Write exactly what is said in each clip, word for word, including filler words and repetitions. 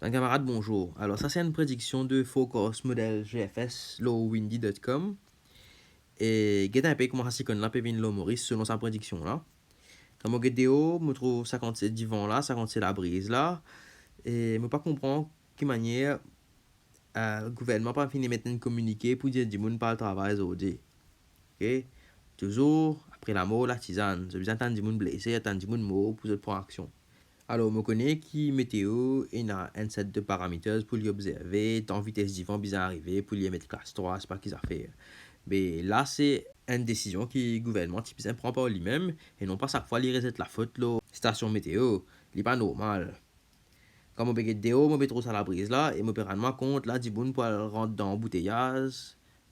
Bann kamarad, bonzour. Alor, sa se enn prediksion de Forecast Model G F S lor windy dot com. E get enn pe kouma sa siklonn la pe vinn lor Moris, selon sa prediksion la. Kan mo get deor, mo trouv sa kantite divan la, sa kantite labriz la. E mo pa konpran ki manier, eh, gouvernman pa finn met enn kominike pou dir dimoun pa al travay zordi. Ok? Touzour, apre lamor, latizann. Zot bizin atann dimoun blese, atann dimoun mor pou zot pran aksion. Alor, mo kone ki meteo ena enn set de parameters pou li obzerve, tan vites divan bizin arive pou li emet klas trwa, sepa ki zafer. Me la, se enn desizion ki gouvernman ti bizin pran par limem, e non pa sak fwa li rezet lafot lor stasion meteo. Li pa normal. Kan mo pe get deor, mo pe trouv sa labriz la, e mo pe rann mwa kont la, dimoun pou al rant dan anbouteyaz,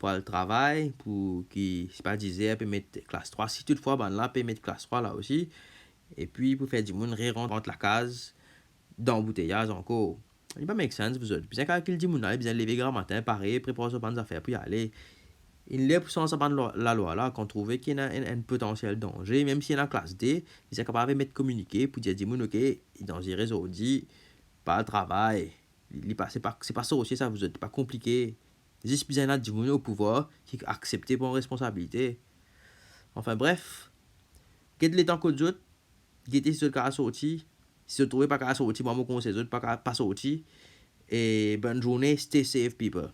pou al travay, pou ki, sepa dizer, pe met klas trwa, si toutfwa bann la pe met klas trwa la osi, epi pou fer dimoun rerant, rant lakaz dan anbouteyaz ankor. Li pa make sense pou zot. Bizin kalkil dimoun la, bizin leve gramatin, pare, prepar so bann zafer pou li ale. Inn ler pou sanz sa bann lwa, lalwa la, kan trouve ki ena enn, enn potansiel danze, mem si ena klas de, bizin kapav met kominike pou dir dimoun, ok, li danzere zordi, pa al travay. Li, li pa, se pa, se pa sorsie sa, vous êtes, pa konplike. Zis bizin ena dimoun o pouvwar ki aksepte pran responsabilite. Anfin bref, get letan kot zot, gete si zot kapav sorti. Si zot trouve pa kapav sorti, mwa mo konsey zot pa kapav, pa sorti. E bonn zourne, stay safe, people.